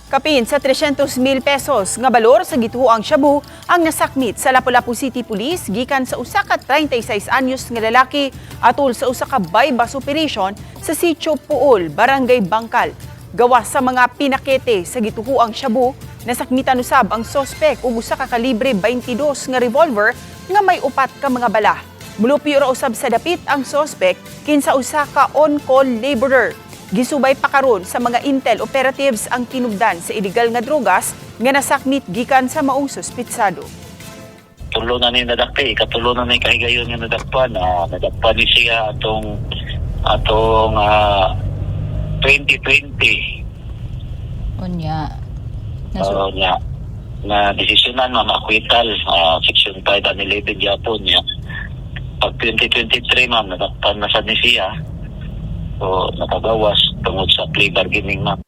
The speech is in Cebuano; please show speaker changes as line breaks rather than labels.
Kapin sa 300 mil pesos nga balor sa gituoang shabu ang nasakmit sa Lapu-Lapu City Police gikan sa usa ka 36 anyos nga lalaki atol sa usa ka buy-bust operation sa Sitio Puol, Barangay Bangkal. Gawas sa mga pinakete sa gituoang shabu, nasakmitan usab ang sospek og usa ka kalibre 22 nga revolver nga may upat ka mga bala. Mulupyo ra usab sa dapit ang sospek, kinsa usa ka on-call laborer. Gisubay pa karon sa mga intel operatives ang tinubdan sa illegal nga drogas nga nasakmit gikan sa maong suspitsado.
Tulo na ni nadakpi, ikatulo na ni kahigayon nga nadakpan. Nadakpan ni siya atong atong 2020.
Unya.
Niya na desisyonan, ma'am, acquittal, section 5 and 11 gyapon niya. Pag 2023, ma'am, nadakpan na sad ni siya. So nakagawas tungod sa plea bargaining, ma'am.